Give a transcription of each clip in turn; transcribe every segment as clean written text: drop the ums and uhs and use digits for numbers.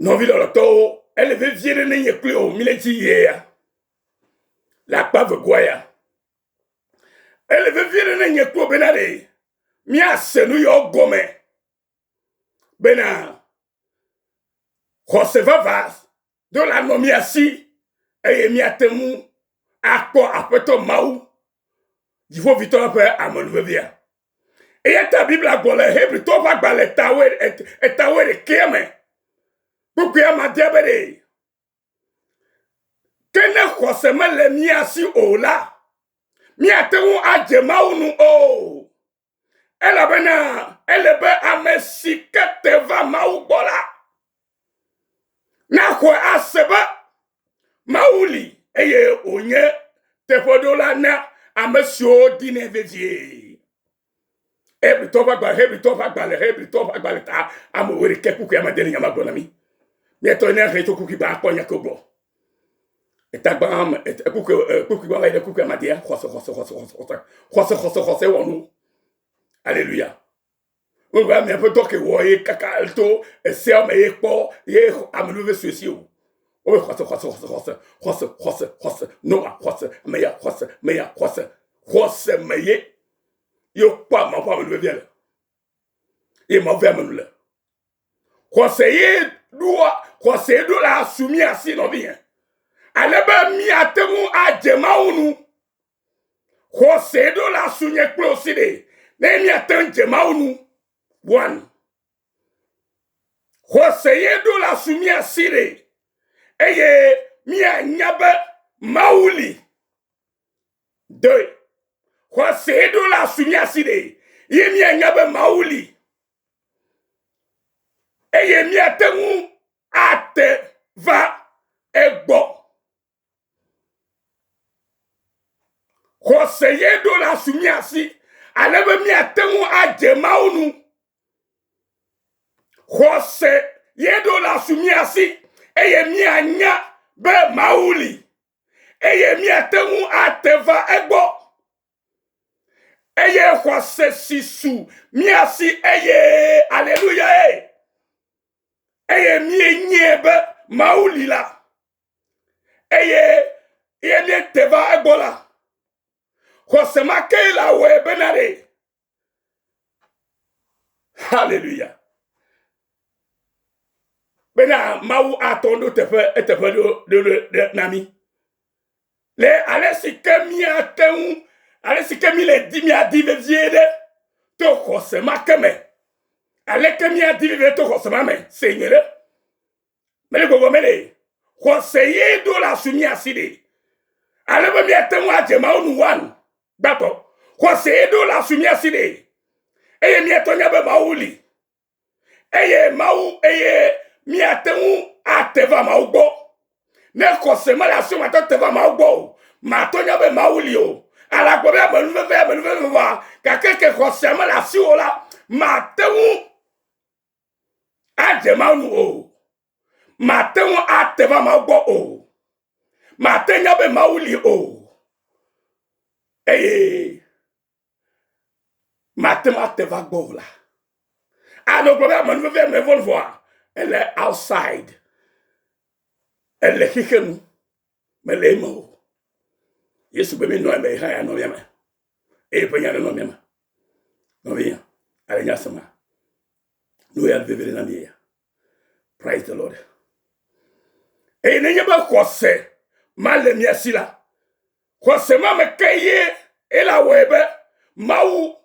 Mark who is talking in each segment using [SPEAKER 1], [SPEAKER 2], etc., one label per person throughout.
[SPEAKER 1] Nɔvi lɔlɔtɔwo, ele vevie ɖe ne nye kple wò míle dzi yie ya le akpa vegoa ya. Ele vevie ɖe ne nye kple wò bena ɖe míase nu yawo gɔme bena xɔse vava do la nɔ mía si eye míate ŋu akpɔ Aƒetɔ Mawu Dziƒoʋĩtɔ la ƒe amenuvevea. Eya ta Biblia gblɔ le Hebritɔwo ƒe agbalẽ eta wuiɖekɛa me kpukpui amadea be ɖe ke ne xɔse mele mía si o la, míate ŋu adze Mawu nu o. Elabena ele be ame si ke te va Mawu gbɔ la naxɔe ase be Mawu li eye wònye teƒeɖola na ame siwo dinɛ vevie. Hebritɔwo ƒe agbalẽ, Hebritɔwo ƒe agbalẽ, Hebritɔwo ƒe agbalẽ ta ame wuiɖekɛ kpukpui amade le nya ma gblɔ na mí. Míatɔ ne xlẽ tso kpukpui gbã akpɔ nya ke wogblɔ. Etagbã me, kpukpui kpukpui gbã va yi ɖe kpukpui amadea, xɔse, xɔse, xɔse, xɔse, xɔse, xɔse, xɔse, xɔse wɔ nu. Aleluya. Wogblɔ miaƒe dɔ ke wɔ ye kaka to esea me ye kpɔ ye amenuveve sue si o. Wobe xɔse, xɔse, xɔse, xɔse, xɔse, xɔse, xɔse, Noa xɔse, meya xɔse, meya xɔse, xɔse me ye ye wokpɔ amewo ƒe amenuvevia le. Ye Mawu ƒe amenu le. Xɔse ye ɖoa, xɔse ye ɖo la su mía si nɔvinye. Ale be míate ŋu adze Mawu nu. Xɔse ɖo la su nye kple wò si ɖe, ne míate ŋu dze Mawu nu. One. Xɔse ye ɖo la su mía si ɖe, eye míanya be Mawu li. Deux. Xɔse ɖo la su mía si ɖe, ye míanya be Mawu li. Eye míate ŋu ate va egbɔ. Xɔse ye ɖo la su mía si ale be míate ŋu adze Mawu nu. Xɔse ye ɖo la su mía si eye míanya be Mawu li eye míate ŋu ate va egbɔ. Eye xɔse si su mía si eye aleluya ye eye míenyae be Mawu li la eye ye míete va egbɔ la, xɔse ma kee la wɔe bena ɖe. Hallelujah. Bena Mawu atɔ ɖo teƒe eteƒe ɖo ɖo ɖo na mí. Le ale si ke míate ŋu, ale si ke míle di míadi vevie ɖe to xɔse ma ke me. Aleke míadi vevie to xɔse ma me? Se nyuie ɖe. Mele gbɔgbɔ me ɖe. Xɔse ye ɖo la su mía si ɖe. Ale be míate ŋu adze Mawu nu one gbãtɔ. Xɔse ye ɖo la su mía si ɖe. Eye míatɔ nya be Mawu li. Eye Mawu eye míate ŋu ate va Mawu gbɔ. Ne xɔse mele asiwò mate te va Mawu gbɔ o. Màtɔ nya be Mawu li o. Ale agblɔ be amenuveve amenuveve va gake ke xɔsea mele asiwò la, màte ŋu adze Mawu nu o. Mate ŋu ate va Mawu gbɔ o. Mate nya be Mawu li o. Eye mate ŋu ate va gbɔ o la. Alo gblɔ be amenuveve ame vɔn vɔa, ele outside. Ele xixe nu. Mele eme o. Yesu be mi nɔ eme hã ya nɔ mía me. Eye ƒe nya nenɔ mía me. Nɔvinya, ale nya sema. Nu ya veve ɖe na mi ya. Praise the Lord. Eye nenye be xɔse ma le mia si la, xɔse ma me ke ye ela wɔe be Mawu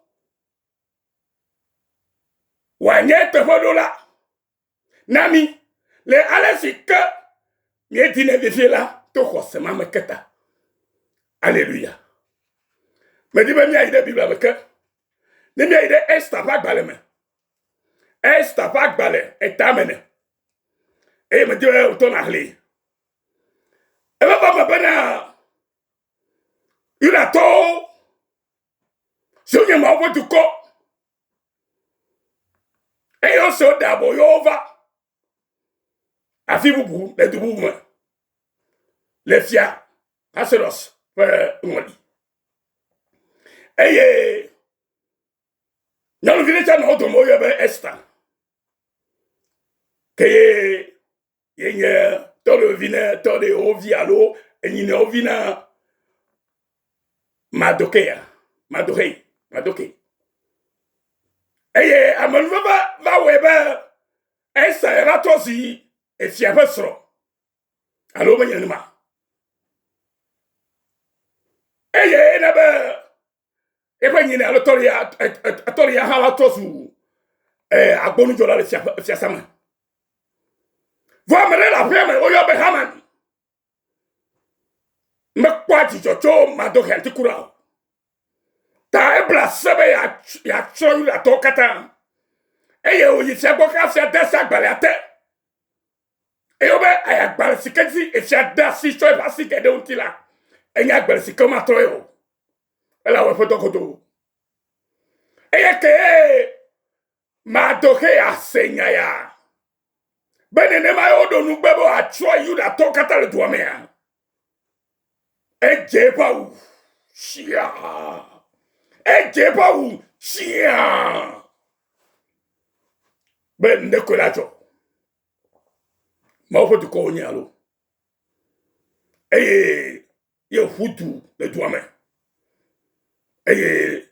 [SPEAKER 1] wòanye teƒeɖola na mí le ale si ke míedinɛ vevie la to xɔse ma me ke ta. Aleluya. Medi be míayi ɖe Biblia me ke. Ne míayi ɖe Esta ƒe agbalẽ me. Esta ƒe agbalẽ eta me ne. Eye medi be wòtɔ nàxlẽe. Eva va me bena Yudatɔwo siwo nye Mawu ƒe dukɔ eye wose woɖe aboyo wo va afi bubu le du bubu me le fia Ahasuerus ƒe ŋɔli. Eye nyɔnuvi ɖe tsɛ nɔ wo dome woyɔe be Esta. Ke ye. Ye nye tɔɖewo vi ne tɔɖewo vi alo enyinewo vi na Madokea, Madohei, Madoke. Eye amenuveve va wɔe be Ester va trɔ zi efia ƒe srɔ̃. Alo menye nenema. Eye ena be eƒe nyine alo tɔɖia tɔɖia hã va trɔ zu agbonudzɔla le fiasa me. Vɔ ame ɖe le aƒea me woyɔ be Haman. Mekpɔa dzidzɔ tso Mardoxai ŋuti kura o. Ta ebla se be yeatsrɔ̃ Yudatɔwo katã. Eye wòyi fia gbɔ ke fia de asi agbalẽa te. Eye wobe agbalẽ si ke dzi efia de asi tsɔ eƒe asi ge ɖe ŋuti la, enye agbalẽ si ke womatrɔe o. Ele awɔ eƒe dɔ godoo. Eye ke Mardoxai ase nya ya be nenema ye woɖo nugbe be woatsrɔ̃ Yudatɔwo katã le dua mea, edze eƒe awu tsia. Edze eƒe awu tsia be ŋɖe koe la dzɔ. Mawu ƒe dukɔ wonye alo? Eye ye ƒu du le dua me. Eye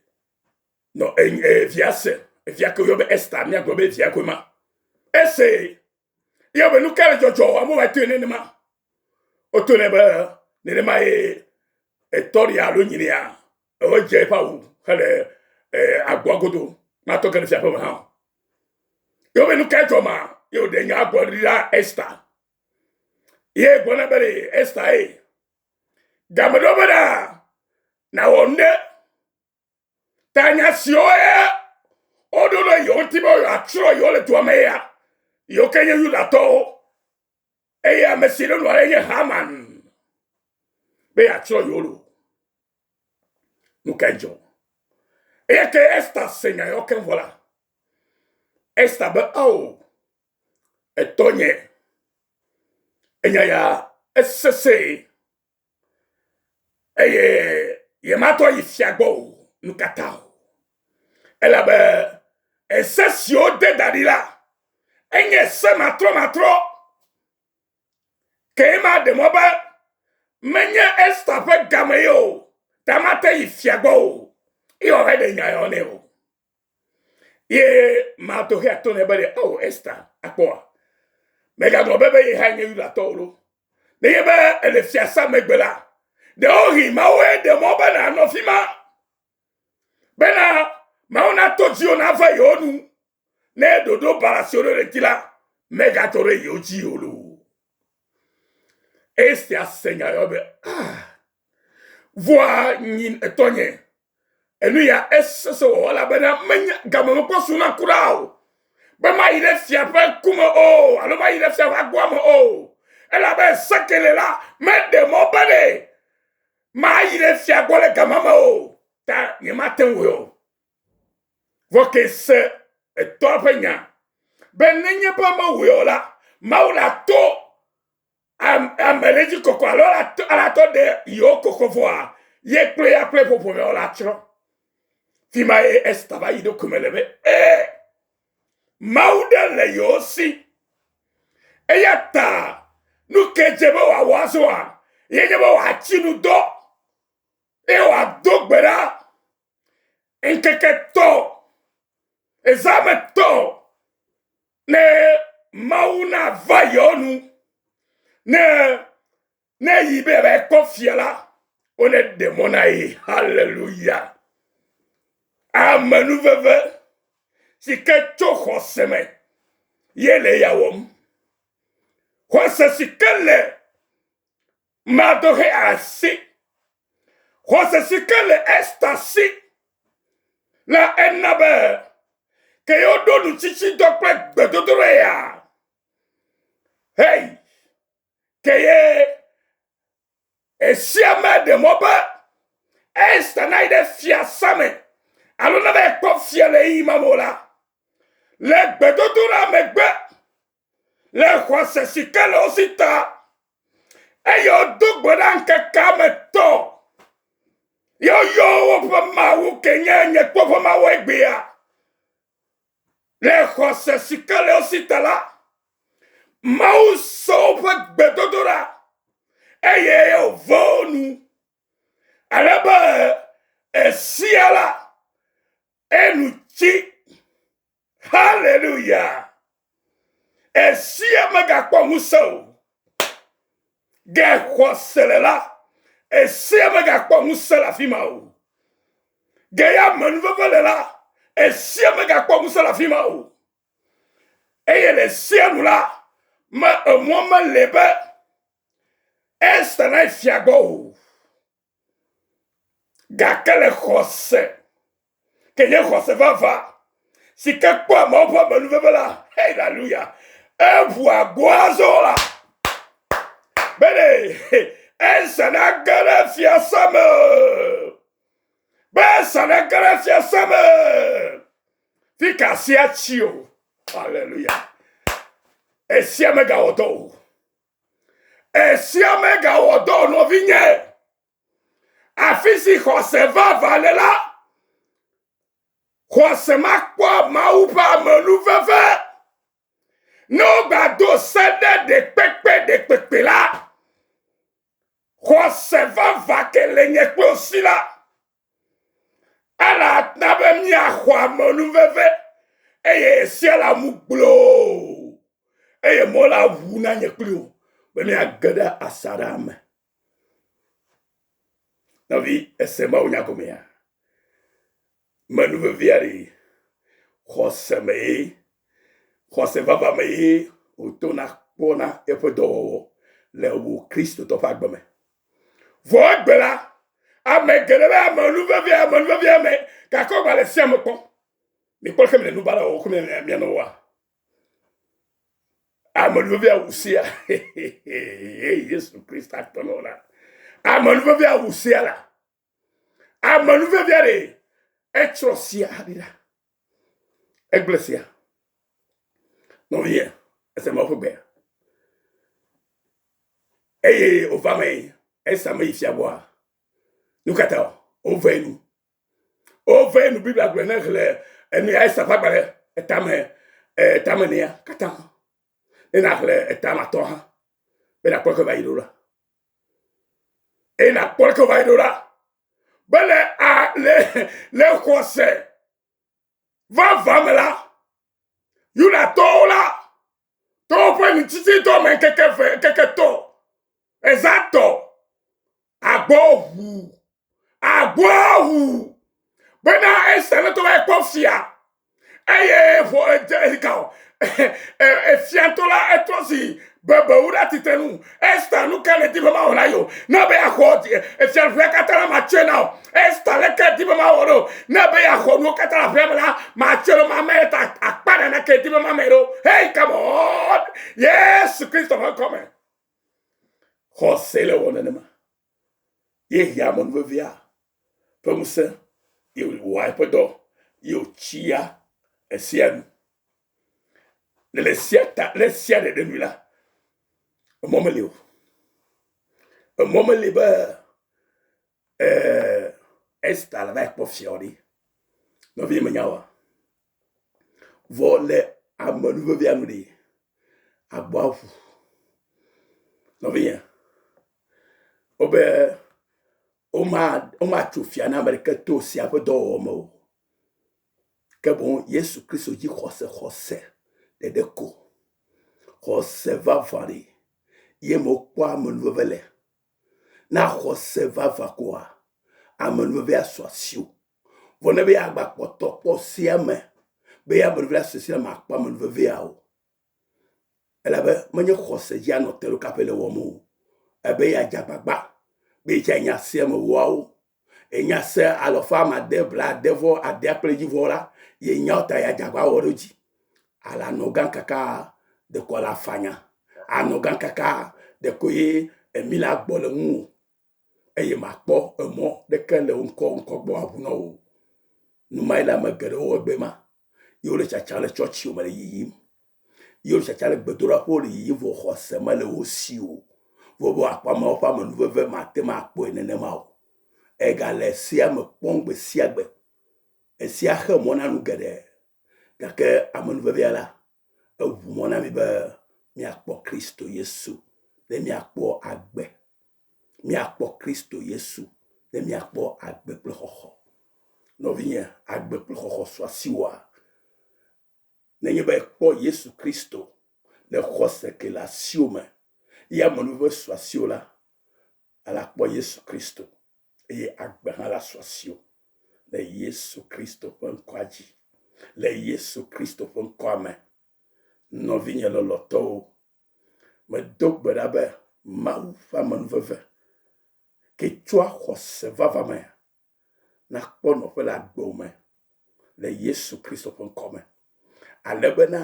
[SPEAKER 1] nɔ evia se, evia ke woyɔ be Esta, míagblɔ be evia koe ma. Ese ye be nu ka le dzɔdzɔ amewo va toe nenema. Woto nɛ be nenema ye etɔɖia alo nyinia edze eƒe awu hele agboa godo matɔ ge ɖe fiaƒe me hã o. Ye wobe nu ka dzɔ ma ye wòɖe nya gblɔ ɖi na Esta. Ye gblɔ na be ɖe Esta ye game ɖo be ɖa nawɔ nu ɖe ta nya siwo ye woɖo ɖe yewo ŋuti be yewoatsrɔ̃ yewo le dua me ya yewo ke nye Yudatɔwo eye ame si ɖo nua nye Haman be yeatsrɔ̃ yewo lo. Nu kae dzɔ? Eye ke Esta se nya yawo keŋ vɔ la, Esta be ao etɔnye enya ya esesẽ eye yematɔ yi fia gbɔ o. Nu ka ta o? Elabe ese si wode da ɖi la, enye se matrɔmatrɔ. Ke maɖe mɔ be menye Esta ƒe game ye o, ta mate yi fia gbɔ o. Eye wòava ɖe nya yawo nɛ o. Ye Mardoxea to nɛ be ɖe, ao Esta, akpɔa, mègagblɔ be be ye hã nye Yudatɔ o lo. Nenye be èle fiasa megbe la, ɖewohĩ Mawue ɖe mɔ be nànɔ fi ma bena Mawu nato dziwò nave yewo nu ne ɖoɖo baɖa si woɖo ɖe ŋuti la megadzɔ ɖe yewo dzi o loo. Esia se nya yɔ be, ah, vɔa nyi etɔnye Enu ya esese wɔwɔ elabena menya game mekpɔ su na kura o be mayi ɖe fia ƒe ŋkume o alo mayi ɖe fia ƒe agboa me o elabe sekele la meɖe mɔ be ɖe mayi ɖe fia gbɔ le gama me o ta nyemate ŋui o. Vɔ ke se etɔa ƒe nya be nenye be mewɔe o la, Mawu la to ame ɖe dzi kɔkɔ alo alatɔ ɖe yewo kɔkɔ vɔa ye kple ya kple ƒoƒomewo la tsrɔ̃. Fi ma ye Esta va yi ɖokui me le be ee Mawu ɖe le yewo si. Eya ta nu ke dze be wòawɔ azɔa ye nye be wòatsi nu dɔ eye wòado gbe ɖa ŋkeke tɔ ezame tɔ ne Mawu nava yewo nu ne ne yi be yeava kpɔ fia la wone ɖe mɔ na ye. Haleluya! Amenuveve si ke tso xɔse me ye le ya wɔm. Xɔse si ke le Mardoxai si. Xɔse si ke le Esta si la ena be ke yewoɖo nutsitsidɔ kple gbedodoɖa ya. Hei, ke ye esia meɖe mɔ be Esta nayi ɖe fiasã me alo ne va kpɔ fia le ɣeyiɣi ma me o la, le gbedodoɖa megbe le xɔse si ke le wo si ta eye wodo gbe ɖa ŋkekea me tɔ ye woyɔ woƒe Mawu ke nye nye kple woƒe Mawu egbea le xɔse si ke le wo si ta la. Mawu se woƒe gbedodoɖa eye wòve wo nu ale be esia la enu tsi. Haleluya! Esia megakpɔ ŋusẽ o. Ge xɔse le la, esia megakpɔ ŋusẽ le afi ma o. Ge ya amenuveve le la, esia megakpɔ ŋusẽ le afi ma o. Eye le sia nu la, me emɔ mele be Ester nayi fia gbɔ o. Gake le xɔse, ke nye xɔse vavã, si ke kpɔa Mawu ƒe amenuveve la, haleluya, eʋu agbo azɔ la, bene Ester nage ɖe fiasã me, be Ester nage ɖe fiasã me. Fi ka sia tsi o. Haleluya. Esia megawɔ dɔ o. Esia megawɔ dɔ o, nɔvinye. Afi si xɔse vavã le la, xɔse makpɔ Mawu ƒe amenuveve. Ne wogbado se ɖe ɖekpekpe ɖekpekpe la, xɔse vavã ke le nye kple wò si la, Ele na be míaxɔ amenuveve eye esia le amu gbloo eye mɔ la ʋu na nye kpli wò be míage ɖe asaɖa me. Nɔvi, ese Mawu nya gɔmea? Menuvevea ɖe xɔse me ye, xɔse vava me ye wòtona kpɔna eƒe dɔwɔwɔ le wò Kristotɔ ƒe agbe me. Vɔ egbe la, ame geɖe be ame nu vevi, ame nu vevi ame, gake wogba le sia me kpɔm. Mikpɔ ke mi le nu baɖa wɔwɔ kple mia mia nɔwoa. Ame nu vevi awu sia. Yesu Kristo akpɔ nɔ la. Ame nu vevi awu sia la. Ame nu vevi aɖe etsrɔ̃ sia ɖi la. Egblẽ sia. Nɔvinye, ese Mawu ƒe gbea. Eye wòva me esi ame yi fia gbɔa, nu ka ta wove nu? Wove nu Biblia gblɔ ne xlẽ enu ya esa ƒe agbalẽ etame etame nea katã. Ne nàxlẽ etame atɔ hã be nàkpɔ ke va yi ɖo la. Eye nàkpɔ ke va yi ɖo la. Be le a le le xɔse vavã me la, Yudatɔwo la to woƒe nutsitsidɔ me ŋkeke eve, ŋkeke tɔ, eza tɔ, agbɔ ʋu, agbɔ ʋu bena esa ne tɔ va kpɔ fia eye ƒo edze eka o efia tɔ la etrɔ si bebewu ɖe atitre nu Esta nu ka nèdi be mawɔ na yewo? Ne be yeaxɔ fiaɖuƒea katã la, matsɔe na wò. Esta, leke di be mawɔ ɖo? Ne be yeaxɔ nuwo katã le aƒea me la, matsɔe ɖo mama ta akpa naneke di be mama ɖo. Hey, come on! Yesu Kristo ƒe ŋkɔ me. Xɔse le wɔ nenema. Ye hia amenuvevea ƒe ŋusẽ ye wòwɔa eƒe dɔ ye wòtsia esia nu. Le le sia ta le sia ɖeɖe nu la, emɔ meli o. Emɔ meli be eh, Esta la va kpɔ fia ɖi. Nɔvi menya wa. Vɔ le amenuvevia nu ɖi, agbɔa ʋu. Nɔvinye, wobe woma womatso fia na ame ɖeke to sia ƒe dɔwɔwɔ me o. Ke boŋ Yesu Kristo dzi xɔse xɔse ɖeɖe ko. Xɔse vavã ɖe ye me wokpɔa amenuveve le. Na xɔse vavã koa, amenuveve asu asiwò. Vɔ ne be yeagba kpɔtɔ kpɔ sea me be ye amenuveve asu asi la, makpɔ amenuvevea o. Elabe menye xɔse dzi anɔ te ɖo kaƒe le wɔm o. Ebe yeadze agbagba be yetsã nya sea me wɔawo Enya se alɔfa amade blaade vɔ adea kple edzi vɔ la, ye nya ta ya dzagba wɔ ɖo dzi. Ala nɔ gã kaka ɖeko ala fanya. Anɔ gã kaka ɖeko ye emi la gbɔ le ŋu eye makpɔ emɔ ɖeke le ŋkɔ ŋkɔ gbɔ aʋu nɔ o. Numae le ame geɖewo egbe ma. Ye wole tsatsa le tsɔtsi me le yiyim. Ye wole tsatsa le gbedoɖaƒewo le yiyim vɔ xɔse mele wo si o. Vɔ be woakpɔ amewo ƒe amenuveve mate ŋu akpɔe nenema o. Egale sea me kpɔm gbe sia gbe. Esia xe mɔ na nu geɖe. Gake amenuvevea la, eʋu mɔ na mi be Míakpɔ Kristo Yesu ne míakpɔ agbe. Míakpɔ Kristo Yesu ne míakpɔ agbe kple xɔxɔ. Nɔvinye, agbe kple xɔxɔ su asiwòa? Nenye be èkpɔ Yesu Kristo le xɔse ke le asiwò me ye amenuveve su asiwò la, ale akpɔ Yesu Kristo eye agbe hã la su asiwò le Yesu Kristo ƒe ŋkɔa dzi. Le Yesu Kristo ƒe ŋkɔa me. Nɔvinye lɔlɔ̃tɔwo, medo gbe ɖa be Mawu ƒe amenuveve ke tsoa xɔse vava me nakpɔ nɔƒe le agbewò me le Yesu Kristo ƒe ŋkɔ me. Ale bena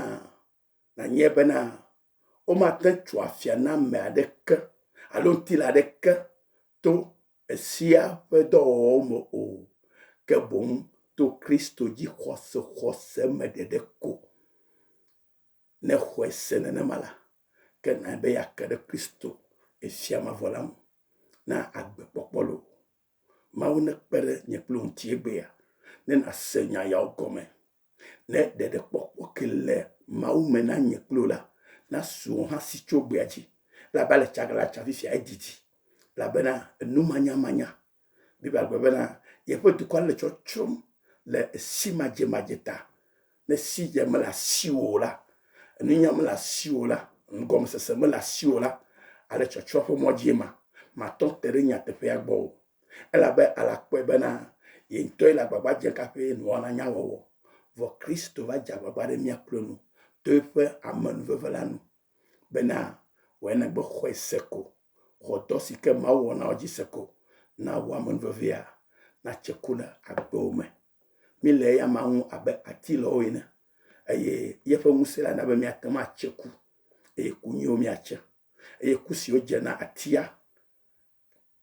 [SPEAKER 1] nànyae bena womate ŋu tso afia na ame aɖeke alo ŋutilã aɖeke to esia ƒe dɔwɔwɔwo me o, ke boŋ to Kristo dzi xɔse xɔse me ɖeɖe ko. Ne xɔe se nenema la, ke nànye be yeake ɖe Kristo efia mavɔ la ŋu na agbekpɔkpɔ loo. Mawu nekpe ɖe nye kple wò ŋuti egbea ne nàse nya yawo gɔme. Ne ɖeɖekpɔkpɔ ke le Mawu me na nye kple wò la, nasu wò hã si tso gbea dzi. Elabe ale tsaglalã fifia edidi, elabena enumanyamanya. Biblia gblɔ bena yeƒe dukɔa le tsɔtsrɔ̃m le esi madzemadze ta. Ne sidze mele asiwò o la, nunya mele asiwò o la, nugɔmesese mele asiwò o la, ale tsɔtsrɔ̃ ƒe mɔ dzie ma. Matɔ te ɖe nyateƒea gbɔ o. Elabe ale akpɔe bena ye ŋutɔe le agbagba dzem kaƒe nua nanya wɔwɔ. Vɔ Kristo va dze agbagba ɖe mía kple nu to eƒe amenuveve la nu bena wòe nagbe xɔe se ko, xɔ dɔ si ke Mawu wɔ na wò dzi se ko, na wò amenuvevea natse ku le agbewò me. Míle eyama ŋu abe atilɔwo ene eye yeƒe ŋusẽ la na be míate ŋu atse ku eye ku nyuiwo míatse. Eye ku siwo dze na atia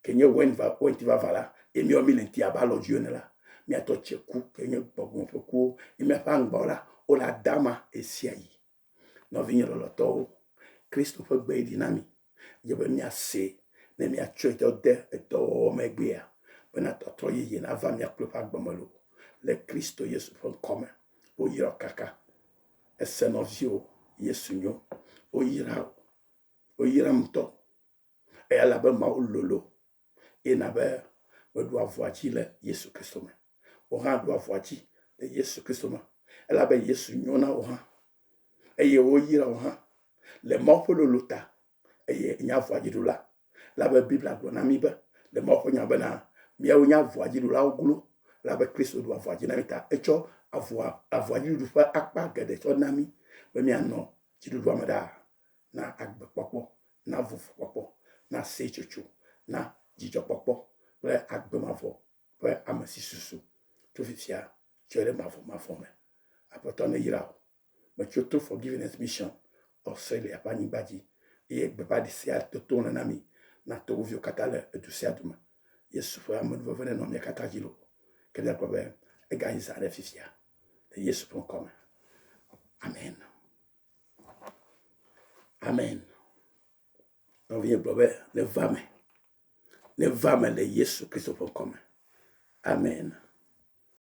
[SPEAKER 1] ke nye weinti vavã la, ye míawo míle ŋuti abe alɔdziwo ene la, míatɔ tse ku ke nye gbɔgbɔ ƒe kuwo, ye míaƒe aŋgbawo la, wole adama ɣesiaɣi. Nɔvinye lɔlɔ̃tɔwo, Kristo ƒe gbe ɖi na mi. Edze be míasee ne míatsɔe tsɔ de edɔwɔwɔ me egbea bena tɔtrɔ yeye nava mía kple ƒe agbe me loo. Le Kristo Yesu ƒe ŋkɔ me, woyra wò kaka. Ese nɔviwò, Yesu nyo. Woyra wò. Woyram ŋutɔ. Eya elabe Mawu lolo eye na be meɖu avɔa dzi le Yesu Kristo me. Wò hã ɖu avɔa dzi le Yesu Kristo me. Elabe Yesu nyo na wò hã eye woyra wò hã le Mawu ƒe lolo ta eye nye avɔa dzi ɖula. Elabe Biblia gblɔ na mí be le Mawu ƒe nya bena míawo nye avɔa dzi ɖulawo glo. Elabe Kristo ɖu avɔa dzi na mí ta etsɔ avɔa avɔa dzi ɖuɖu ƒe akpa geɖe tsɔ na mí be míanɔ dziɖuɖua me ɖaa na agbekpɔkpɔ, na vovokpɔkpɔ, na seyetsotso, na dzidzɔkpɔkpɔ kple agbe mavɔ ƒe amesisusu tso fifia tsɔe ɖe mavɔmavɔ me. Aƒetɔ neyra wò. Metso to Forgiveness Mission Australia ƒe anyigba dzi eye gbeƒãɖi sia toto le na mi na togoviwo katã le edu sia du me. Yesu ƒe amenuveve nenɔ mia katã dzi loo. Ke míagblɔ be egayi zã ɖe fifia le Yesu ƒe ŋkɔ me. Amen. Amen. Nɔvinye gblɔ be neva me. Neva me le Yesu Kristo ƒe ŋkɔ me. Amen.